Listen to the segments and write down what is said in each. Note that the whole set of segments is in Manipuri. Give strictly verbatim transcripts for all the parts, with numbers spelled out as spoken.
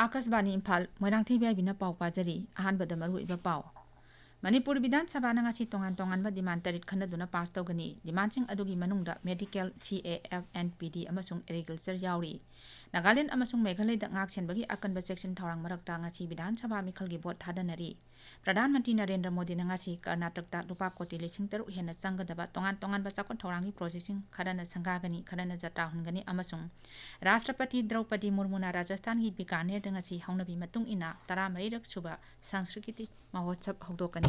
ꯑꯥꯀꯥꯁꯕꯥꯅꯤ ꯏꯝꯐꯥꯜ, ꯃꯣꯏꯔꯥꯡꯊꯦꯝ ꯕꯤ ꯑꯥꯏ ꯕꯤꯅ ꯄꯥꯎ ꯄꯥꯖꯔꯤ꯫ ꯑꯍꯥꯟꯕꯗ ꯃꯔꯨꯑꯣꯏꯕ ꯄꯥꯎ꯫ ꯃꯅꯤꯄꯨꯔ ꯕꯤꯙꯥꯟ ꯁꯚꯥꯅ ꯉꯁꯤ ꯇꯣꯉꯥꯟ ꯇꯣꯉꯥꯟꯕ demand ꯇꯔꯦꯠ ꯈꯟꯅꯗꯨꯅ pass ꯇꯧꯒꯅꯤ꯫ Demand ꯁꯤꯡ ꯑꯗꯨꯒꯤ ꯃꯅꯨꯡꯗ medical, C A F and P D ꯑꯃꯁꯨꯡ agriculture ꯌꯥꯎꯔꯤ꯫ ꯅꯥꯒꯥꯂꯦꯟ ꯑꯃꯁꯨꯡ ꯃꯦꯘꯥꯂꯌꯗ ꯉꯥꯛ ꯁꯦꯟꯕꯒꯤ ꯑꯀꯟꯕ ꯆꯦꯛꯁꯤꯟ ꯊꯧꯔꯥꯡ ꯃꯔꯛꯇ ꯉꯁꯤ ꯕꯤꯙꯥꯟ ꯁꯚꯥ ꯃꯤꯈꯜꯒꯤ vote ꯊꯥꯗꯅꯔꯤ꯫ ꯄ꯭ꯔꯙꯥꯟ ꯃꯟꯇ꯭ꯔꯤ ꯅꯔꯦꯟꯗ꯭ꯔ ꯃꯣꯗꯤꯅ ꯉꯁꯤ ꯀꯔꯅꯥꯇꯛꯇ ꯂꯨꯄꯥ ꯀꯣꯇꯤ ꯂꯤꯁꯤꯡ ꯇꯔꯨꯛ ꯍꯦꯟꯅ ꯆꯪꯒꯗꯕ ꯇꯣꯉꯥꯟ ꯇꯣꯉꯥꯟꯕ ꯆꯥꯎꯈꯠ ꯊꯧꯔꯥꯡꯒꯤ project ꯁꯤꯡ ꯈꯔꯅ ꯁꯪꯒꯥꯒꯅꯤ, ꯈꯔꯅ ꯖꯇ꯭ꯔꯥ ꯍꯨꯟꯒꯅꯤ ꯑꯃꯁꯨꯡ ꯔꯥꯁꯇ꯭ꯔꯄꯇꯤ ꯗ꯭ꯔꯧꯄꯗꯤ ꯃꯨꯔꯃꯨꯅ ꯔꯥꯖꯁꯊꯥꯟꯒꯤ ꯕꯤꯀꯥꯅꯦꯔꯗ ꯉꯁꯤ ꯍꯧꯅꯕꯤ ꯃꯇꯨꯡ ꯏꯟꯅ ꯇꯔꯥꯃꯔꯤꯔꯛ ꯁꯨꯕ ꯁꯪꯁꯀ꯭ꯔꯤꯇꯤ ꯃꯍꯣꯠꯁꯕ ꯍꯧꯗꯣꯛꯀꯅꯤ꯫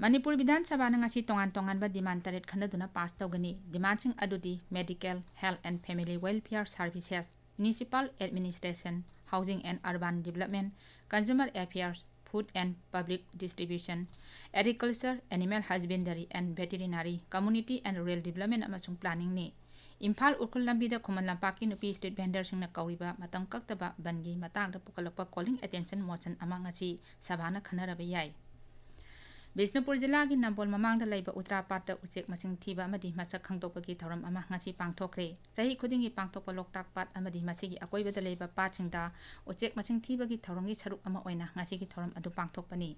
ꯃꯅꯤꯄꯨꯔ ꯕꯤꯙꯥꯟ ꯁꯚꯥꯅ ꯉꯁꯤ ꯇꯣꯉꯥꯟ ꯇꯣꯉꯥꯟꯕ demand ꯇꯔꯦꯠ ꯈꯟꯅꯗꯨꯅ pass ꯇꯧꯒꯅꯤ꯫ Demand ꯁꯤꯡ ꯑꯗꯨꯗꯤ medical, health and family welfare services, municipal administration, housing and urban development, consumer affairs, food and public distribution, agriculture, animal husbandry and veterinary, community and rural development ꯑꯃꯁꯨꯡ planning ꯅꯤ꯫ ꯏꯝꯐꯥꯜ ꯎꯈ꯭ꯔꯨꯜ ꯂꯝꯕꯤꯗ ꯈꯨꯃꯟ ꯂꯝꯄꯥꯛꯀꯤ ꯅꯨꯄꯤ street vendor ꯁꯤꯡꯅ ꯀꯧꯔꯤꯕ ꯃꯇꯝ ꯀꯛꯇꯕ ꯕꯟꯒꯤ ꯃꯇꯥꯡꯗ ꯄꯨꯈꯠꯂꯛꯄ calling attention motion ꯑꯃ ꯉꯁꯤ ꯁꯚꯥꯅ ꯈꯟꯅꯔꯕ ꯌꯥꯏ꯫ ꯕꯤꯁꯅꯨꯄꯨꯔ ꯖꯤꯂꯥꯒꯤ ꯅꯝꯕꯣꯜ ꯃꯃꯥꯡꯗ ꯂꯩꯕ ꯎꯇ꯭ꯔꯥ ꯄꯥꯠꯇ ꯎꯆꯦꯛ ꯃꯁꯤꯡ ꯊꯤꯕ ꯑꯃꯗꯤ ꯃꯁꯛ ꯈꯪꯗꯣꯛꯄꯒꯤ ꯊꯧꯔꯝ ꯑꯃ ꯉꯁꯤ ꯄꯥꯡꯊꯣꯛꯈ꯭ꯔꯦ꯫ ꯆꯍꯤ ꯈꯨꯗꯤꯡꯒꯤ ꯄꯥꯡꯊꯣꯛꯄ ꯂꯣꯛꯇꯥꯛ ꯄꯥꯠ ꯑꯃꯗꯤ ꯃꯁꯤꯒꯤ ꯑꯀꯣꯏꯕꯗ ꯂꯩꯕ ꯄꯥꯠꯁꯤꯡꯗ ꯎꯆꯦꯛ ꯃꯁꯤꯡ ꯊꯤꯕꯒꯤ ꯊꯧꯔꯝꯒꯤ ꯁꯔꯨꯛ ꯑꯃ ꯑꯣꯏꯅ ꯉꯁꯤꯒꯤ ꯊꯧꯔꯝ ꯑꯗꯨ ꯄꯥꯡꯊꯣꯛꯄꯅꯤ꯫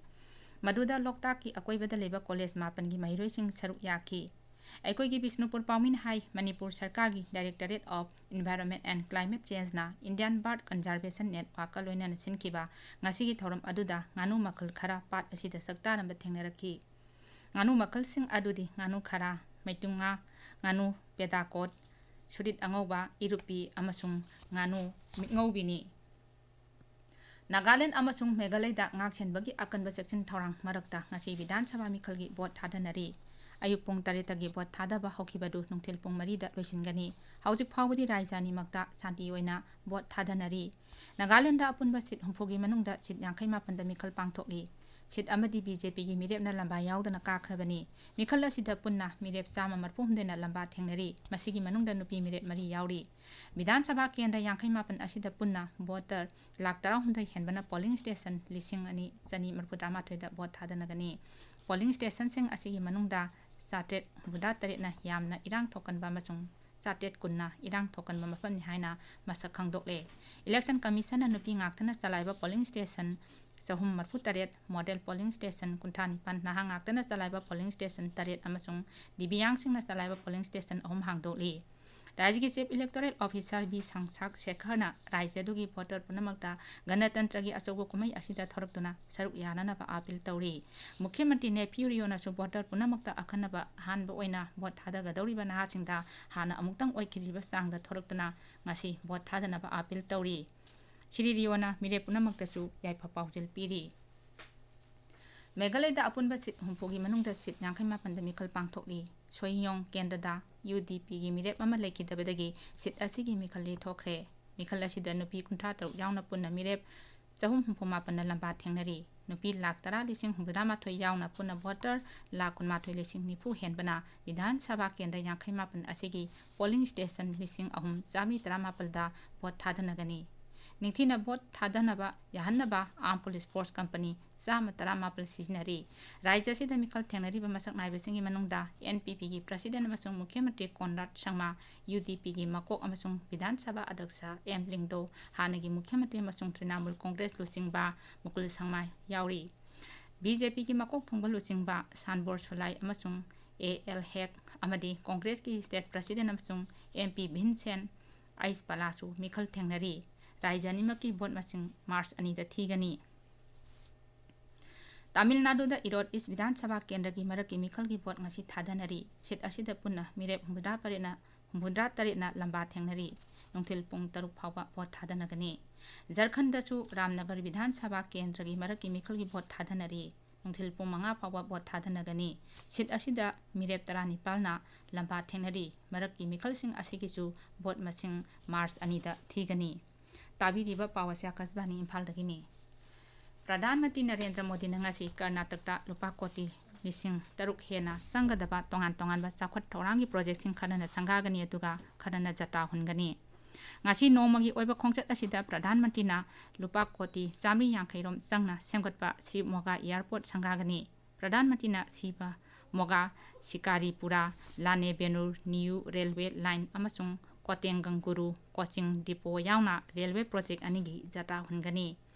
ꯃꯗꯨꯗ ꯂꯣꯛꯇꯥꯛꯀꯤ ꯑꯀꯣꯏꯕꯗ ꯂꯩꯕ college ꯃꯥꯄꯟꯒꯤ ꯃꯍꯩꯔꯣꯏꯁꯤꯡ ꯁꯔꯨꯛ ꯌꯥꯈꯤ꯫ ꯑꯩꯈꯣꯏꯒꯤ ꯕꯤꯁꯅꯨꯄꯨꯔ ꯄꯥꯎꯃꯤꯅ ꯍꯥꯏ, ꯃꯅꯤꯄꯨꯔ ꯁꯔꯀꯥꯔꯒꯤ Directorate of Environment and Climate Change ꯅ Indian Bird Conservation Network ꯀ ꯂꯣꯏꯅꯅ ꯁꯤꯟꯈꯤꯕ ꯉꯁꯤꯒꯤ ꯊꯧꯔꯝ ꯑꯗꯨꯗ ꯉꯥꯅꯨ ꯃꯈꯜ ꯈꯔ ꯄꯥꯠ ꯑꯁꯤꯗ ꯆꯥꯛꯇꯥꯅꯕ ꯊꯦꯡꯅꯔꯛꯈꯤ꯫ ꯉꯥꯅꯨ ꯃꯈꯜꯁꯤꯡ ꯑꯗꯨꯗꯤ ꯉꯥꯅꯨ ꯈꯔꯥ, ꯃꯩꯇꯨꯝ ꯉꯥ, ꯉꯥꯅꯨ ꯄꯦꯗꯥꯀꯣꯠ, ꯁꯨꯔꯤꯠ ꯑꯉꯧꯕ, ꯏꯔꯨꯞꯄꯤ ꯑꯃꯁꯨꯡ ꯉꯥꯅꯨ ꯃꯤꯠꯉꯧꯕꯤꯅꯤ꯫ ꯅꯥꯒꯥꯂꯦꯟ ꯑꯃꯁꯨꯡ ꯃꯦꯘꯥꯂꯌꯗ ꯉꯥꯛꯁꯦꯟꯕꯒꯤ ꯑꯀꯟꯕ ꯆꯦꯛꯁꯤꯟ ꯊꯧꯔꯥꯡ ꯃꯔꯛꯇ ꯉꯁꯤ ꯕꯤꯙꯥꯟ ꯁꯚꯥ ꯃꯤꯈꯜꯒꯤ vote ꯊꯥꯗꯅꯔꯤ꯫ ꯑꯌꯨꯛ ꯄꯨꯡ ꯇꯔꯦꯠꯇꯒꯤ vote ꯊꯥꯗꯕ ꯍꯧꯈꯤꯕꯗꯨ ꯅꯨꯡꯊꯤꯜ ꯄꯨꯡ ꯃꯔꯤꯗ ꯂꯣꯏꯁꯤꯟꯒꯅꯤ꯫ ꯍꯧꯖꯤꯛ ꯐꯥꯎꯕꯗꯤ ꯔꯥꯖ꯭ꯌ ꯑꯅꯤꯃꯛꯇ ꯁꯥꯟꯇꯤ ꯑꯣꯏꯅ vote ꯊꯥꯗꯅꯔꯤ꯫ ꯅꯥꯒꯥꯂꯦꯟꯗ ꯑꯄꯨꯟꯕ seat ꯍꯨꯝꯐꯨꯒꯤ ꯃꯅꯨꯡꯗ seat ꯌꯥꯡꯈꯩ ꯃꯥꯄꯟꯗ ꯃꯤꯈꯜ ꯄꯥꯡꯊꯣꯛꯂꯤ꯫ ꯁꯤꯠ ꯑꯃꯗꯤ ꯕꯤ ꯖꯦ ꯄꯤꯒꯤ ꯃꯤꯔꯦꯞꯅ ꯂꯝꯕꯥ ꯌꯥꯎꯗꯅ ꯀꯥꯈ꯭ꯔꯕꯅꯤ꯫ ꯃꯤꯈꯜ ꯑꯁꯤꯗ ꯄꯨꯟꯅ ꯃꯤꯔꯦꯞ ꯆꯥꯝꯃ ꯃꯔꯤꯐꯨ ꯍꯨꯝꯗꯣꯏꯅ ꯂꯝꯕꯥ ꯊꯦꯡꯅꯔꯤ꯫ ꯃꯁꯤꯒꯤ ꯃꯅꯨꯡꯗ ꯅꯨꯄꯤ ꯃꯤꯔꯦꯞ ꯃꯔꯤ ꯌꯥꯎꯔꯤ꯫ ꯕꯤꯙꯥꯟ ꯁꯚꯥ ꯀꯦꯟꯗ꯭ꯔ ꯌꯥꯡꯈꯩ ꯃꯥꯄꯟ ꯑꯁꯤꯗ ꯄꯨꯟꯅ ꯚꯣꯇꯔ ꯂꯥꯈ ꯇꯔꯥꯍꯨꯝꯗꯣꯏ ꯍꯦꯟꯕꯅ ꯄꯣꯂꯤꯡ ꯁ꯭ꯇꯦꯁꯟ ꯂꯤꯁꯤꯡ ꯑꯅꯤ ꯆꯅꯤ ꯃꯔꯤꯐꯨ ꯇꯔꯥꯃꯥꯊꯣꯏꯗ ꯚꯣꯠ ꯊꯥꯗꯅꯒꯅꯤ꯫ ꯄꯣꯂꯤꯡ ꯁ꯭ꯇꯦꯁꯟꯁꯤꯡ ꯑꯁꯤꯒꯤ ꯃꯅꯨꯡꯗ ꯆꯥꯇ꯭ꯔꯦꯠ ꯍꯨꯝꯐꯨꯇꯔꯥ ꯇꯔꯦꯠꯅ ꯌꯥꯝꯅ ꯏꯔꯥꯡ ꯊꯣꯛꯀꯟꯕ ꯑꯃꯁꯨꯡ ꯆꯥꯇ꯭ꯔꯦꯠ ꯀꯨꯟꯅ ꯏꯔꯥꯡ ꯊꯣꯛꯀꯟꯕ ꯃꯐꯝꯅꯤ ꯍꯥꯏꯅ ꯃꯁꯛ ꯈꯪꯗꯣꯛꯂꯦ꯫ ꯏꯂꯦꯛꯁꯟ ꯀꯃꯤꯁꯟꯅ ꯅꯨꯄꯤ ꯉꯥꯛꯇꯅ ꯆꯂꯥꯏꯕ ꯄꯣꯂꯤꯡ ꯁ꯭ꯇꯦꯁꯟ ꯆꯍꯨꯝ ꯃꯔꯤꯐꯨ ꯇꯔꯦꯠ, ꯃꯣꯗꯦꯜ ꯄꯣꯂꯤꯡ ꯁ꯭ꯇꯦꯁꯟ ꯀꯨꯟꯊ꯭ꯔꯥ ꯅꯤꯄꯥꯟ, ꯅꯍꯥ ꯉꯥꯛꯇꯅ ꯆꯂꯥꯏꯕ ꯄꯣꯂꯤꯡ ꯁ꯭ꯇꯦꯁꯟ ꯇꯔꯦꯠ ꯑꯃꯁꯨꯡ ꯗꯤꯕꯤꯌꯥꯡꯁꯤꯡꯅ ꯆꯂꯥꯏꯕ ꯄꯣꯂꯤꯡ ꯁ꯭ꯇꯦꯁꯟ ꯑꯍꯨꯝ ꯍꯥꯡꯗꯣꯛꯂꯤ꯫ ꯔꯥꯖ꯭ꯌꯒꯤ ꯆꯤꯐ ꯏꯂꯦꯛꯇꯣꯔꯦꯜ ꯑꯣꯐꯤꯁꯥꯔ ꯕꯤ ꯁꯪꯁꯥꯛ ꯁꯦꯈꯔꯅ ꯔꯥꯖ꯭ꯌ ꯑꯗꯨꯒꯤ ꯚꯣꯇꯔ ꯄꯨꯝꯅꯃꯛꯇ ꯒꯅꯇꯟꯇ꯭ꯔꯒꯤ ꯑꯆꯧꯕ ꯀꯨꯝꯍꯩ ꯑꯁꯤꯗ ꯊꯣꯔꯛꯇꯨꯅ ꯁꯔꯨꯛ ꯌꯥꯅꯅꯕ ꯑꯥꯄꯤꯜ ꯇꯧꯔꯤ꯫ ꯃꯨꯈ꯭ꯌ ꯃꯟꯇ꯭ꯔꯤ ꯅꯦꯐꯤꯌꯨ ꯔꯤꯌꯣꯅꯁꯨ ꯚꯣꯇꯔ ꯄꯨꯝꯅꯃꯛꯇ ꯑꯈꯟꯅꯕ ꯑꯍꯥꯟꯕ ꯑꯣꯏꯅ ꯚꯣꯠ ꯊꯥꯗꯒꯗꯧꯔꯤꯕ ꯅꯍꯥꯁꯤꯡꯗ ꯍꯥꯟꯅ ꯑꯃꯨꯛꯇꯪ ꯑꯣꯏꯈꯤꯗ꯭ꯔꯤꯕ ꯆꯥꯡꯗ ꯊꯣꯔꯛꯇꯨꯅ ꯉꯁꯤ ꯚꯣꯠ ꯊꯥꯗꯅꯕ ꯑꯥꯄꯤꯜ ꯇꯧꯔꯤ꯫ ꯁ꯭ꯔꯤ ꯔꯤꯌꯣꯅ ꯃꯤꯔꯦꯞ ꯄꯨꯝꯅꯃꯛꯇꯁꯨ ꯌꯥꯏꯐ ꯄꯥꯎꯖꯦꯜ ꯄꯤꯔꯤ꯫ ꯃꯦꯘꯥꯂꯌꯗ ꯑꯄꯨꯟꯕ ꯁꯤꯠ ꯍꯨꯝꯐꯨꯒꯤ ꯃꯅꯨꯡꯗ ꯁꯤꯠ ꯌꯥꯡꯈꯩ ꯃꯥꯄꯟꯗ ꯃꯤꯈꯜ ꯄꯥꯡꯊꯣꯛꯂꯤ꯫ ꯁꯣꯏꯌꯣꯡ ꯀꯦꯟꯗ꯭ꯔꯗ ꯌꯨ ꯗꯤ ꯄꯤꯒꯤ ꯃꯤꯔꯦꯞ ꯑꯃ ꯂꯩꯈꯤꯗꯕꯗꯒꯤ ꯁꯤꯠ ꯑꯁꯤꯒꯤ ꯃꯤꯈꯜ ꯂꯦꯞꯊꯣꯛꯈ꯭ꯔꯦ꯫ ꯃꯤꯈꯜ ꯑꯁꯤꯗ ꯅꯨꯄꯤ ꯀꯨꯟꯊ꯭ꯔꯥ ꯇꯔꯨꯛ ꯌꯥꯎꯅ ꯄꯨꯟꯅ ꯃꯤꯔꯦꯞ ꯆꯍꯨꯝ ꯍꯨꯝꯐꯨ ꯃꯥꯄꯟꯅ ꯂꯝꯕꯥ ꯊꯦꯡꯅꯔꯤ꯫ ꯅꯨꯄꯤ ꯂꯥꯈ ꯇꯔꯥ ꯂꯤꯁꯤꯡ ꯍꯨꯝꯐꯨꯇꯔꯥ ꯃꯥꯊꯣꯏ ꯌꯥꯎꯅ ꯄꯨꯟꯅ ꯚꯣꯇꯔ ꯂꯥꯈ ꯀꯨꯟꯃꯥꯊꯣꯏ ꯂꯤꯁꯤꯡ ꯅꯤꯐꯨ ꯍꯦꯟꯕꯅ ꯕꯤꯙꯥꯟ ꯁꯚꯥ ꯀꯦꯟꯗ꯭ꯔ ꯌꯥꯡꯈꯩ ꯃꯥꯄꯟ ꯑꯁꯤꯒꯤ ꯄꯣꯂꯤꯡ ꯁ꯭ꯇꯦꯁꯟ ꯂꯤꯁꯤꯡ ꯑꯍꯨꯝ ꯆꯥꯃꯔꯤ ꯇꯔꯥꯃꯥꯄꯜꯗ ꯚꯣꯠ ꯊꯥꯗꯅꯒꯅꯤ꯫ ꯅꯤꯡꯊꯤꯅ ꯚꯣꯠ ꯊꯥꯗꯅꯕ ꯌꯥꯍꯟꯅꯕ ꯑꯥꯔꯝ ꯄꯨꯂꯤꯁ ꯐꯣꯔꯁ ꯀꯝꯄꯅꯤ ꯆꯥꯝꯃ ꯇꯔꯥꯃꯥꯄꯜ ꯁꯤꯖꯤꯟꯅꯔꯤ꯫ ꯔꯥꯖ꯭ꯌ ꯑꯁꯤꯗ ꯃꯤꯈꯜ ꯊꯦꯡꯅꯔꯤꯕ ꯃꯁꯛ ꯅꯥꯏꯕꯁꯤꯡꯒꯤ ꯃꯅꯨꯡꯗ ꯑꯦꯟ ꯄꯤ ꯄꯤꯒꯤ ꯄ꯭ꯔꯁꯤꯗꯦꯟ ꯑꯃꯁꯨꯡ ꯃꯨꯈ꯭ꯌ ꯃꯟꯇ꯭ꯔꯤ ꯀꯣꯟꯔꯥꯗ ꯁꯪꯃꯥ, ꯌꯨ ꯗꯤ ꯄꯤꯒꯤ ꯃꯀꯣꯛ ꯑꯃꯁꯨꯡ ꯕꯤꯙꯥꯟ ꯁꯚꯥ ꯑꯗ꯭ꯌꯛꯁ ꯑꯦꯝ ꯂꯤꯡꯗꯣ, ꯍꯥꯟꯅꯒꯤ ꯃꯨꯈ꯭ꯌ ꯃꯟꯇ꯭ꯔꯤ ꯑꯃꯁꯨꯡ ꯇ꯭ꯔꯤꯅꯥꯃꯨꯜ ꯀꯣꯡꯒ꯭ꯔꯦꯁ ꯂꯨꯆꯤꯡꯕ ꯃꯨꯀꯨꯜ ꯁꯪꯃꯥ ꯌꯥꯎꯔꯤ꯫ ꯕꯤ ꯖꯦ ꯄꯤꯒꯤ ꯃꯀꯣꯛ ꯊꯣꯡꯕ ꯂꯨꯆꯤꯡꯕ ꯁꯥꯟꯕꯣꯔ ꯁꯨꯂꯥꯏ ꯑꯃꯁꯨꯡ ꯑꯦ ꯑꯦꯜ ꯍꯦꯛ ꯑꯃꯗꯤ ꯀꯣꯡꯒ꯭ꯔꯦꯁꯀꯤ ꯁ꯭ꯇꯦꯠ ꯄ꯭ꯔꯁꯤꯗꯦꯟ ꯑꯃꯁꯨꯡ ꯑꯦꯝ ꯄꯤ ꯚꯤꯟꯁꯦꯟ ꯑꯩꯁ ꯄꯂꯥꯁꯨ ꯃꯤꯈꯜ ꯊꯦꯡꯅꯔꯤ꯫ ꯔꯥꯖ꯭ꯌ ꯑꯅꯤꯃꯛꯀꯤ ꯚꯣꯠ ꯃꯁꯤꯡ ꯃꯥꯔꯆ ꯑꯅꯤꯗ ꯊꯤꯒꯅꯤ꯫ ꯇꯥꯃꯤꯜ ꯅꯥꯗꯨꯗ ꯏꯔꯣꯗ ꯏꯁ ꯕꯤꯙꯥꯟ ꯁꯚꯥ ꯀꯦꯟꯗ꯭ꯔꯒꯤ ꯃꯔꯛꯀꯤ ꯃꯤꯈꯜꯒꯤ ꯚꯣꯠ ꯉꯁꯤ ꯊꯥꯗꯅꯔꯤ꯫ ꯁꯤꯠ ꯑꯁꯤꯗ ꯄꯨꯟꯅ ꯃꯤꯔꯦꯞ ꯍꯨꯝꯐꯨꯇꯔꯥ ꯇꯔꯦꯠꯅ, ꯍꯨꯝꯐꯨꯇꯔꯥ ꯇꯔꯦꯠꯅ ꯂꯝꯕꯥ ꯊꯦꯡꯅꯔꯤ꯫ ꯅꯨꯡꯊꯤꯜ ꯄꯨꯡ ꯇꯔꯨꯛ ꯐꯥꯎꯕ ꯚꯣꯠ ꯊꯥꯗꯅꯒꯅꯤ꯫ ꯖꯔꯈꯟꯗꯁꯨ ꯔꯥꯝꯅꯒꯔ ꯕꯤꯙꯥꯟ ꯁꯚꯥ ꯀꯦꯟꯗ꯭ꯔꯒꯤ ꯃꯔꯛꯀꯤ ꯃꯤꯈꯜꯒꯤ ꯚꯣꯠ ꯊꯥꯗꯅꯔꯤ꯫ ꯅꯨꯡꯊꯤꯜ ꯄꯨꯡ ꯃꯉꯥ ꯐꯥꯎꯕ ꯚꯣꯠ ꯊꯥꯗꯅꯒꯅꯤ꯫ ꯁꯤꯠ ꯑꯁꯤꯗ ꯃꯤꯔꯦꯞ ꯇꯔꯥꯅꯤꯄꯥꯜꯅ ꯂꯝꯕꯥ ꯊꯦꯡꯅꯔꯤ꯫ ꯃꯔꯛꯀꯤ ꯃꯤꯈꯜꯁꯤꯡ ꯑꯁꯤꯒꯤꯁꯨ ꯚꯣꯠ ꯃꯁꯤꯡ ꯃꯥꯔꯆ ꯑꯅꯤꯗ ꯊꯤꯒꯅꯤ꯫ ꯇꯥꯕꯤꯔꯤꯕ ꯄꯥꯎ ꯑꯁꯤ ꯑꯀꯥꯁꯕꯥꯅꯤ ꯏꯝꯐꯥꯜꯗꯒꯤꯅꯤ꯫ ꯄ꯭ꯔꯙꯥꯟ ꯃꯟꯇ꯭ꯔꯤ ꯅꯔꯦꯟꯗ꯭ꯔ ꯃꯣꯗꯤꯅ ꯉꯁꯤ ꯀꯔꯅꯥꯇꯛꯇ ꯂꯨꯄꯥ ꯀꯣꯇꯤ ꯂꯤꯁꯤꯡ ꯇꯔꯨꯛ ꯍꯦꯟꯅ ꯆꯪꯒꯗꯕ ꯇꯣꯉꯥꯟ ꯇꯣꯉꯥꯟꯕ ꯆꯥꯎꯈꯠ ꯊꯧꯔꯥꯡꯒꯤ ꯄ꯭ꯔꯣꯖꯦꯛꯁꯤꯡ ꯈꯔꯅ ꯁꯪꯒꯥꯒꯅꯤ, ꯑꯗꯨꯒ ꯈꯔꯅ ꯖꯇ꯭ꯔꯥ ꯍꯨꯟꯒꯅꯤ꯫ ꯉꯁꯤ ꯅꯣꯡꯃꯒꯤ ꯑꯣꯏꯕ ꯈꯣꯡꯆꯠ ꯑꯁꯤꯗ ꯄ꯭ꯔꯙꯥꯟ ꯃꯟꯇ꯭ꯔꯤꯅ ꯂꯨꯄꯥ ꯀꯣꯇꯤ ꯆꯥꯃꯔꯤ ꯌꯥꯡꯈꯩ ꯔꯣꯝ ꯆꯪꯅ ꯁꯦꯝꯒꯠꯄ ꯁꯤꯕꯃꯣꯒꯥ ꯑꯦꯌꯥꯔꯄꯣꯔꯠ ꯁꯪꯒꯥꯒꯅꯤ꯫ ꯄ꯭ꯔꯙꯥꯟ ꯃꯟꯇ꯭ꯔꯤꯅ ꯁꯤꯕꯃꯣꯒꯥ, ꯁꯤꯀꯥꯔꯤꯄꯨꯔꯥ, ꯂꯥꯅꯦꯕꯦꯅꯨꯔ ꯅ꯭ꯌꯨ ꯔꯦꯜꯋꯦ ꯂꯥꯏꯟ ꯑꯃꯁꯨꯡ ꯀꯣꯇꯦꯡꯒꯪꯒꯨꯔꯨ ꯀꯣꯆꯤꯡ ꯗꯤꯄꯣ ꯌꯥꯎꯅ ꯔꯦꯜꯋꯦ ꯄ꯭ꯔꯣꯖꯦꯛ ꯑꯅꯤꯒꯤ ꯖꯇ꯭ꯔꯥ ꯍꯨꯟꯒꯅꯤ꯫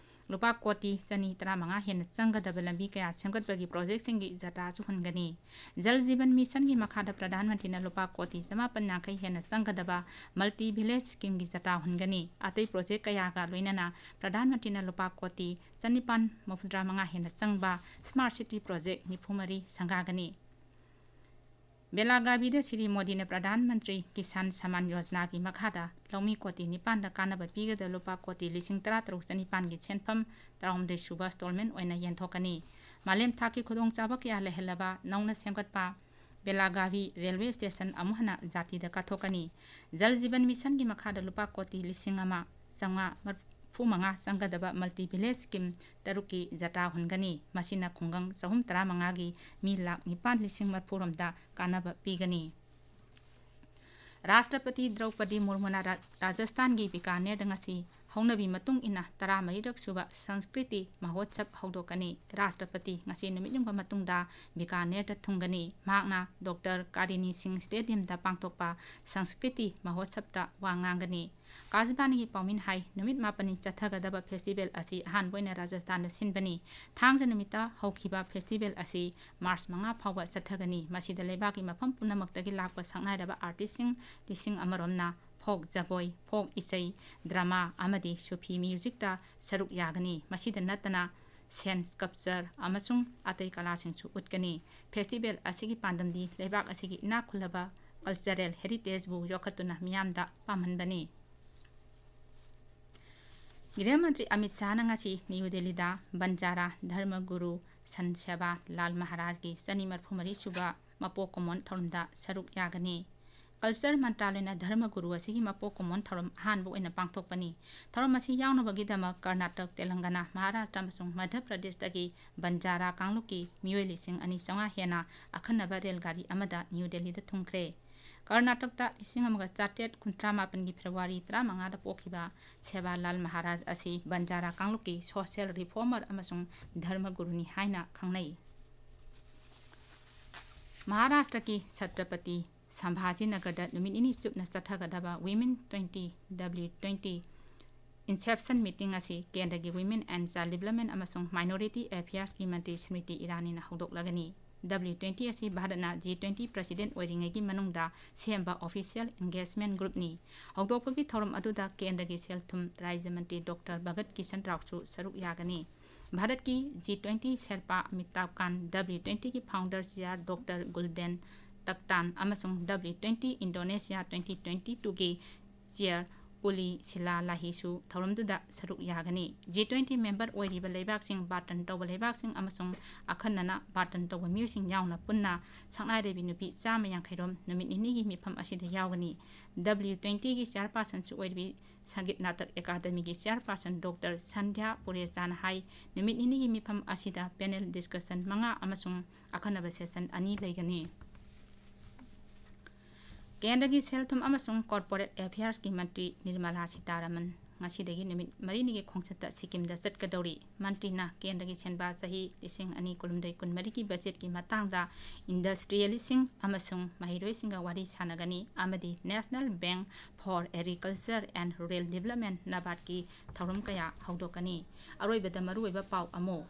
ꯂꯨꯄꯥ ꯀꯣꯇꯤ ꯆꯅꯤ ꯇꯔꯥꯃꯉꯥ ꯍꯦꯟꯅ ꯆꯪꯒꯗꯕ ꯂꯝꯕꯤ ꯀꯌꯥ ꯁꯦꯝꯒꯠꯄꯒꯤ ꯄ꯭ꯔꯣꯖꯦꯛꯁꯤꯡꯒꯤ ꯖꯇ꯭ꯔꯥꯁꯨ ꯍꯨꯟꯒꯅꯤ꯫ ꯖꯜ ꯖꯤꯕꯟ ꯃꯤꯁꯟꯒꯤ ꯃꯈꯥꯗ ꯄ꯭ꯔꯙꯥꯟ ꯃꯟꯇ꯭ꯔꯤꯅ ꯂꯨꯄꯥ ꯀꯣꯇꯤ ꯆꯃꯥꯄꯟ ꯌꯥꯡꯈꯩ ꯍꯦꯟꯅ ꯆꯪꯒꯗꯕ ꯃꯜꯇꯤ ꯚꯤꯂꯦꯖ ꯁ꯭ꯀꯤꯝꯒꯤ ꯖꯇ꯭ꯔꯥ ꯍꯨꯟꯒꯅꯤ꯫ ꯑꯇꯩ ꯄ꯭ꯔꯣꯖꯦꯛ ꯀꯌꯥꯒ ꯂꯣꯏꯅꯅ ꯄ꯭ꯔꯙꯥꯟ ꯃꯟꯇ꯭ꯔꯤꯅ ꯂꯨꯄꯥ ꯀꯣꯇꯤ ꯆꯅꯤꯄꯥꯟ ꯃꯧꯗ꯭ꯔꯥ ꯃꯉꯥ ꯍꯦꯟꯅ ꯆꯪꯕ ꯁ꯭ꯃꯥꯔꯠ ꯁꯤꯇꯤ ꯄ꯭ꯔꯣꯖꯦꯛ ꯅꯤꯐꯨ ꯃꯔꯤ ꯁꯪꯒꯥꯒꯅꯤ꯫ ꯕꯦꯂꯥꯒꯥꯕꯤꯗ ꯁ꯭ꯔꯤ ꯃꯣꯗꯤꯅ ꯄ꯭ꯔꯙꯥꯟ ꯃꯟꯇ꯭ꯔꯤ ꯀꯤꯁꯥꯟ ꯁꯃꯥꯟ ꯌꯣꯖꯅꯥꯒꯤ ꯃꯈꯥꯗ ꯂꯧꯃꯤ ꯀꯣꯇꯤ ꯅꯤꯄꯥꯟꯗ ꯀꯥꯟꯅꯕ ꯄꯤꯒꯗꯕ ꯂꯨꯄꯥ ꯀꯣꯇꯤ ꯂꯤꯁꯤꯡ ꯇꯔꯥ ꯇꯔꯨꯛ ꯆꯅꯤꯄꯥꯟꯒꯤ ꯁꯦꯟꯐꯝ ꯇꯔꯥꯍꯨꯝꯗꯣꯏ ꯁꯨꯕ ꯏꯟꯁꯇꯣꯜꯃꯦꯟ ꯑꯣꯏꯅ ꯌꯦꯟꯊꯣꯛꯀꯅꯤ꯫ ꯃꯥꯂꯦꯝ ꯊꯥꯛꯀꯤ ꯈꯨꯗꯣꯡꯆꯥꯕ ꯀꯌꯥ ꯂꯩꯍꯜꯂꯕ ꯅꯧꯅ ꯁꯦꯝꯒꯠꯄ ꯕꯦꯂꯥꯒꯥꯚꯤ ꯔꯦꯜꯋꯦ ꯁ꯭ꯇꯦꯁꯟ ꯑꯃꯨꯛ ꯍꯟꯅ ꯖꯥꯇꯤꯗ ꯀꯠꯊꯣꯛꯀꯅꯤ꯫ ꯖꯜ ꯖꯤꯕꯟ ꯃꯤꯁꯟꯒꯤ ꯃꯈꯥꯗ ꯂꯨꯄꯥ ꯀꯣꯇꯤ ꯂꯤꯁꯤꯡ ꯑꯃ ꯆꯥꯝꯃꯉꯥ ꯃꯔꯤꯐꯨ ꯃꯉꯥ ꯆꯪꯒꯗꯕ ꯃꯜꯇꯤ ꯚꯤꯂꯦꯖ ꯁ꯭ꯀꯤꯝ ꯇꯔꯨꯛꯀꯤ ꯖꯇ꯭ꯔꯥ ꯍꯨꯟꯒꯅꯤ꯫ ꯃꯁꯤꯅ ꯈꯨꯡꯒꯪ ꯆꯍꯨꯝ ꯇꯔꯥꯃꯉꯥꯒꯤ ꯃꯤ ꯂꯥꯈ ꯅꯤꯄꯥꯟ ꯂꯤꯁꯤꯡ ꯃꯔꯤꯐꯨ ꯔꯣꯝꯗ ꯀꯥꯟꯅꯕ ꯄꯤꯒꯅꯤ꯫ ꯔꯥꯁꯇ꯭ꯔꯄꯇꯤ ꯗ꯭ꯔꯧꯄꯗꯤ ꯃꯨꯔꯃꯨꯅ ꯔꯥ-, ꯔꯥꯖꯁꯊꯥꯟꯒꯤ ꯕꯤꯀꯥꯅꯦꯔꯗ ꯉꯁꯤ ꯍꯧꯅꯕꯤ ꯃꯇꯨꯡ ꯏꯟꯅ ꯇꯔꯥꯃꯔꯤꯔꯛ ꯁꯨꯕ ꯁꯪꯁꯀ꯭ꯔꯤꯇꯤ ꯃꯍꯣꯠꯁꯕ ꯍꯧꯗꯣꯛꯀꯅꯤ꯫ ꯔꯥꯁꯇ꯭ꯔꯄꯇꯤ ꯉꯁꯤ ꯅꯨꯃꯤꯠ ꯌꯨꯡꯕ ꯃꯇꯨꯡꯗ ꯕꯤꯀꯥꯅꯦꯔꯗ ꯊꯨꯡꯒꯅꯤ꯫ ꯃꯍꯥꯛꯅ ꯗꯣꯛꯇꯔ ꯀꯥꯔꯤꯅꯤ ꯁꯤꯡ ꯁ꯭ꯇꯦꯗꯤꯌꯝꯗ ꯄꯥꯡꯊꯣꯛꯄ ꯁꯪꯁꯀ꯭ꯔꯤꯇꯤ ꯃꯍꯣꯠꯁꯕꯇ ꯋꯥ ꯉꯥꯡꯒꯅꯤ꯫ ꯑꯀꯥꯁꯕꯥꯅꯤꯒꯤ ꯄꯥꯎꯃꯤꯅ ꯍꯥꯏ, ꯅꯨꯃꯤꯠ ꯃꯥꯄꯟꯅꯤ ꯆꯠꯊꯒꯗꯕ ꯐꯦꯁꯇꯤꯚꯦꯜ ꯑꯁꯤ ꯑꯍꯥꯟꯕ ꯑꯣꯏꯅ ꯔꯥꯖꯁꯊꯥꯟꯗ ꯁꯤꯟꯕꯅꯤ꯫ ꯊꯥꯡꯖ ꯅꯨꯃꯤꯠꯇ ꯍꯧꯈꯤꯕ ꯐꯦꯁꯇꯤꯚꯦꯜ ꯑꯁꯤ ꯃꯥꯔꯆ ꯃꯉꯥ ꯐꯥꯎꯕ ꯆꯠꯊꯒꯅꯤ꯫ ꯃꯁꯤꯗ ꯂꯩꯕꯥꯛꯀꯤ ꯃꯐꯝ ꯄꯨꯝꯅꯃꯛꯇꯒꯤ ꯂꯥꯛꯄ ꯁꯛꯅꯥꯏꯔꯕ ꯑꯥꯔꯇꯤꯁꯁꯤꯡ ꯂꯤꯁꯤꯡ ꯑꯃ ꯔꯣꯝꯅ ꯐꯣꯛ ꯖꯒꯣꯏ, ꯐꯣꯛ ꯏꯁꯩ, ꯗ꯭ꯔꯃꯥ ꯑꯃꯗꯤ ꯁꯨꯐꯤ ꯃ꯭ꯌꯨꯖꯤꯛꯇ ꯁꯔꯨꯛ ꯌꯥꯒꯅꯤ꯫ ꯃꯁꯤꯗ ꯅꯠꯇꯅ ꯁꯦꯟ ꯁ꯭ꯀꯜꯞꯆꯔ ꯑꯃꯁꯨꯡ ꯑꯇꯩ ꯀꯂꯥꯁꯤꯡꯁꯨ ꯎꯠꯀꯅꯤ꯫ ꯐꯦꯁꯇꯤꯚꯦꯜ ꯑꯁꯤꯒꯤ ꯄꯥꯟꯗꯝꯗꯤ ꯂꯩꯕꯥꯛ ꯑꯁꯤꯒꯤ ꯏꯅꯥꯛ ꯈꯨꯜꯂꯕ ꯀꯜꯆꯔꯦꯜ ꯍꯦꯔꯤꯇꯦꯖꯕꯨ ꯌꯣꯛꯈꯠꯇꯨꯅ ꯃꯤꯌꯥꯝꯗ ꯄꯥꯝꯍꯟꯕꯅꯤ꯫ ꯒ꯭ꯔꯤꯍ ꯃꯟꯇ꯭ꯔꯤ ꯑꯃꯤꯠ ꯁꯥꯍꯅ ꯉꯁꯤ ꯅ꯭ꯌꯨ ꯗꯦꯜꯂꯤꯗ ꯕꯟꯖꯥꯔꯥ ꯙꯔꯃ ꯒꯨꯔꯨ ꯁꯟ ꯁꯦꯕꯥ ꯂꯥꯜ ꯃꯍꯥꯔꯥꯖꯒꯤ ꯆꯅꯤ ꯃꯔꯤꯐꯨ ꯃꯔꯤ ꯁꯨꯕ ꯃꯄꯣꯛ ꯀꯨꯝꯑꯣꯟ ꯊꯧꯔꯝꯗ ꯁꯔꯨꯛ ꯌꯥꯒꯅꯤ꯫ ꯀꯜꯆꯔ ꯃꯟꯇ꯭ꯔꯥꯂꯣꯏꯅ ꯙꯔꯃ ꯒꯨꯔꯨ ꯑꯁꯤꯒꯤ ꯃꯄꯣꯛ ꯀꯨꯝꯑꯣꯟ ꯊꯧꯔꯝ ꯑꯍꯥꯟꯕ ꯑꯣꯏꯅ ꯄꯥꯡꯊꯣꯛꯄꯅꯤ꯫ ꯊꯧꯔꯝ ꯑꯁꯤ ꯌꯥꯎꯅꯕꯒꯤꯗꯃꯛ ꯀꯔꯅꯥꯇꯛ, ꯇꯦꯂꯪꯒꯅꯥ, ꯃꯍꯥꯔꯥꯁꯇ꯭ꯔ ꯑꯃꯁꯨꯡ ꯃꯙ꯭ꯌ ꯄ꯭ꯔꯗꯦꯁꯇꯒꯤ ꯕꯟꯖꯥꯔꯥ ꯀꯥꯡꯂꯨꯞꯀꯤ ꯃꯤꯑꯣꯏ ꯂꯤꯁꯤꯡ ꯑꯅꯤ ꯆꯥꯝꯃꯉꯥ ꯍꯦꯟꯅ ꯑꯈꯟꯅꯕ ꯔꯦꯜ ꯒꯥꯔꯤ ꯑꯃꯗ ꯅ꯭ꯌꯨ ꯗꯦꯜꯂꯤꯗ ꯊꯨꯡꯈ꯭ꯔꯦ꯫ ꯀꯔꯅꯥꯇꯛꯇ ꯂꯤꯁꯤꯡ ꯑꯃꯒ ꯆꯥꯇ꯭ꯔꯦꯠ ꯀꯨꯟꯊ꯭ꯔꯥ ꯃꯥꯄꯟꯒꯤ ꯐꯦꯕ꯭ꯔꯨꯋꯥꯔꯤ ꯇꯔꯥꯃꯉꯥꯗ ꯄꯣꯛꯈꯤꯕ ꯁꯦꯕꯥꯂꯥꯜ ꯃꯍꯥꯔꯥꯖ ꯑꯁꯤ ꯕꯟꯖꯥꯔꯥ ꯀꯥꯡꯂꯨꯞꯀꯤ ꯁꯣꯁꯤꯌꯦꯜ ꯔꯤꯐꯣꯔꯃꯔ ꯑꯃꯁꯨꯡ ꯙꯔꯃ ꯒꯨꯔꯨꯅꯤ ꯍꯥꯏꯅ ꯈꯪꯅꯩ꯫ ꯃꯍꯥꯔꯥꯁꯇ꯭ꯔꯒꯤ ꯁꯇ꯭ꯔꯄꯇꯤ ꯁꯝꯚꯥꯖꯤꯅꯒꯔꯗ ꯅꯨꯃꯤꯠ ꯅꯤꯅꯤ ꯆꯨꯞꯅ ꯆꯠꯊꯒꯗꯕ Women twenty W twenty Inception Meeting ꯑꯁꯤ ꯀꯦꯟꯗ꯭ꯔꯒꯤ Women and Child Development ꯑꯃꯁꯨꯡ Minority Affairsꯀꯤ ꯃꯟꯇ꯭ꯔꯤ ꯁ꯭ꯃ꯭ꯔꯤꯇꯤ ꯏꯔꯥꯅꯤꯅ ꯍꯧꯗꯣꯛꯂꯒꯅꯤ꯫ W twenty ꯑꯁꯤ ꯚꯥꯔꯠꯅ G twenty president ꯑꯣꯏꯔꯤꯉꯩꯒꯤ ꯃꯅꯨꯡꯗ ꯁꯦꯝꯕ official engagement groupꯅꯤ꯫ ꯍꯧꯗꯣꯛꯄꯒꯤ ꯊꯧꯔꯝ ꯑꯗꯨꯗ ꯀꯦꯟꯗ꯭ꯔꯒꯤ ꯁꯦꯜ ꯊꯨꯝ ꯔꯥꯖ꯭ꯌ ꯃꯟꯇ꯭ꯔꯤ ꯗꯣꯛꯇꯔ ꯚꯒꯠ ꯀꯤꯁꯟ ꯔꯥꯎꯁꯨ ꯁꯔꯨꯛ ꯌꯥꯒꯅꯤ꯫ ꯚꯥꯔꯠꯀꯤ G twenty ꯁꯦꯔꯄꯥ ꯑꯃꯤꯇꯥꯕ ꯀꯥꯟ, W twentyꯒꯤ founder chair ꯗꯣꯛꯇꯔ ꯒꯨꯜꯗꯦꯟ ꯇꯛꯇꯥꯟ ꯑꯃꯁꯨꯡ W twenty Indonesia twenty twenty twoꯒꯤ chair ꯎꯂꯤ Sheela ꯂꯥꯍꯤꯁꯨ ꯊꯧꯔꯝꯗꯨꯗ ꯁꯔꯨꯛ ꯌꯥꯒꯅꯤ꯫ G twenty member ꯑꯣꯏꯔꯤꯕ ꯂꯩꯕꯥꯛꯁꯤꯡ, ꯕꯥꯔꯇꯟ ꯇꯧꯕ ꯂꯩꯕꯥꯛꯁꯤꯡ ꯑꯃꯁꯨꯡ ꯑꯈꯟꯅꯅ ꯕꯥꯔꯇꯟ ꯇꯧꯕ ꯃꯤꯑꯣꯏꯁꯤꯡ ꯌꯥꯎꯅ ꯄꯨꯟꯅ ꯁꯛꯅꯥꯏꯔꯩꯕꯤ ꯅꯨꯄꯤ ꯆꯥꯝꯃ ꯌꯥꯡꯈꯩ ꯔꯣꯝ ꯅꯨꯃꯤꯠ ꯅꯤꯅꯤꯒꯤ ꯃꯤꯐꯝ ꯑꯁꯤꯗ ꯌꯥꯎꯒꯅꯤ꯫ W twentyꯒꯤ chairpersonꯁꯨ ꯑꯣꯏꯔꯤꯕꯤ Sangeet Natak ꯑꯦꯀꯥꯗꯃꯤꯒꯤ chairperson doctor ꯁꯟꯙ꯭ꯌꯥ ꯄꯨꯔꯦꯆꯥꯅ ꯍꯥꯏ, ꯅꯨꯃꯤꯠ ꯅꯤꯅꯤꯒꯤ ꯃꯤꯐꯝ ꯑꯁꯤꯗ panel discussion ꯃꯉꯥ ꯑꯃꯁꯨꯡ ꯑꯈꯟꯅꯕ session ꯑꯅꯤ ꯂꯩꯒꯅꯤ꯫ ꯀꯦꯟꯗ꯭ꯔꯒꯤ ꯁꯦꯜ ꯊꯨꯝ ꯑꯃꯁꯨꯡ corporate affairsꯀꯤ ꯃꯟꯇ꯭ꯔꯤ ꯅꯤꯔꯃꯂꯥ ꯁꯤꯇꯥꯔꯥꯃꯟ ꯉꯁꯤꯗꯒꯤ ꯅꯨꯃꯤꯠ ꯃꯔꯤꯅꯤꯒꯤ ꯈꯣꯡꯆꯠꯇ ꯁꯤꯛꯀꯤꯝꯗ ꯆꯠꯀꯗꯧꯔꯤ꯫ ꯃꯟꯇ꯭ꯔꯤꯅ ꯀꯦꯟꯗ꯭ꯔꯒꯤ ꯁꯦꯟꯕꯥ ꯆꯍꯤ ꯂꯤꯁꯤꯡ ꯑꯅꯤ ꯀꯨꯟꯍꯨꯝꯗꯣꯏ ꯀꯨꯟꯃꯔꯤꯒꯤ budgetꯀꯤ ꯃꯇꯥꯡꯗ industrialistꯁꯤꯡ ꯑꯃꯁꯨꯡ ꯃꯍꯩꯔꯣꯏꯁꯤꯡꯒ ꯋꯥꯔꯤ ꯁꯥꯟꯅꯒꯅꯤ ꯑꯃꯗꯤ National Bank for Agriculture and Rural Development, NABARDꯀꯤ ꯊꯧꯔꯝ ꯀꯌꯥ ꯍꯧꯗꯣꯛꯀꯅꯤ꯫ ꯑꯔꯣꯏꯕꯗ ꯃꯔꯨꯑꯣꯏꯕ ꯄꯥꯎ ꯑꯃꯨꯛ꯫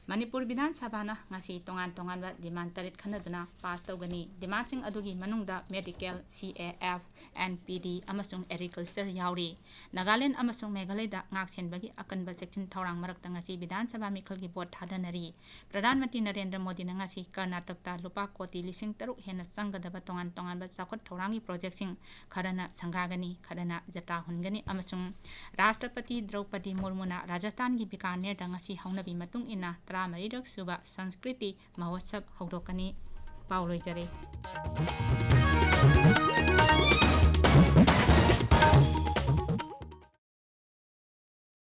ꯃꯅꯤꯄꯨꯔ ꯕꯤꯙꯥꯟ ꯁꯚꯥꯅ ꯉꯁꯤ ꯇꯣꯉꯥꯟ ꯇꯣꯉꯥꯟꯕ demand ꯇꯔꯦꯠ ꯈꯟꯅꯗꯨꯅ pass ꯇꯧꯒꯅꯤ꯫ Demandꯁꯤꯡ ꯑꯗꯨꯒꯤ ꯃꯅꯨꯡꯗ medical, C A F, N P D ꯑꯃꯁꯨꯡ agriculture ꯌꯥꯎꯔꯤ꯫ ꯅꯥꯒꯥꯂꯦꯟ ꯑꯃꯁꯨꯡ ꯃꯦꯘꯥꯂꯌꯗ ꯉꯥꯛ ꯁꯦꯟꯕꯒꯤ ꯑꯀꯟꯕ ꯆꯦꯛꯁꯤꯟ ꯊꯧꯔꯥꯡ ꯃꯔꯛꯇ ꯉꯁꯤ ꯕꯤꯙꯥꯟ ꯁꯚꯥ ꯃꯤꯈꯜꯒꯤ vote ꯊꯥꯗꯅꯔꯤ꯫ ꯄ꯭ꯔꯙꯥꯟ ꯃꯟꯇ꯭ꯔꯤ ꯅꯔꯦꯟꯗ꯭ꯔ ꯃꯣꯗꯤꯅ ꯉꯁꯤ ꯀꯔꯅꯥꯇꯛꯇ ꯂꯨꯄꯥ ꯀꯣꯇꯤ ꯂꯤꯁꯤꯡ ꯇꯔꯨꯛ ꯍꯦꯟꯅ ꯆꯪꯒꯗꯕ ꯇꯣꯉꯥꯟ ꯇꯣꯉꯥꯟꯕ ꯆꯥꯎꯈꯠ ꯊꯧꯔꯥꯡꯒꯤ projectꯁꯤꯡ ꯈꯔꯅ ꯁꯪꯒꯥꯒꯅꯤ, ꯈꯔꯅ ꯖꯇ꯭ꯔꯥ ꯍꯨꯟꯒꯅꯤ ꯑꯃꯁꯨꯡ ꯔꯥꯁꯇ꯭ꯔꯄꯇꯤ ꯗ꯭ꯔꯧꯄꯗꯤ ꯃꯨꯔꯃꯨꯅ ꯔꯥꯖꯁꯊꯥꯟꯒꯤ ꯕꯤꯀꯥꯅꯦꯔꯗ ꯉꯁꯤ ꯍꯧꯅꯕꯤ ꯃꯇꯨꯡ ꯏꯟꯅ ꯇꯔꯥꯃꯔꯤꯔꯛ ꯁꯨꯕ ꯁꯪꯁꯀ꯭ꯔꯤꯇꯤ ꯃꯍꯣꯠꯁꯕ ꯍꯧꯗꯣꯛꯀꯅꯤ꯫ ꯄꯥꯎ ꯂꯣꯏꯖꯔꯦ꯫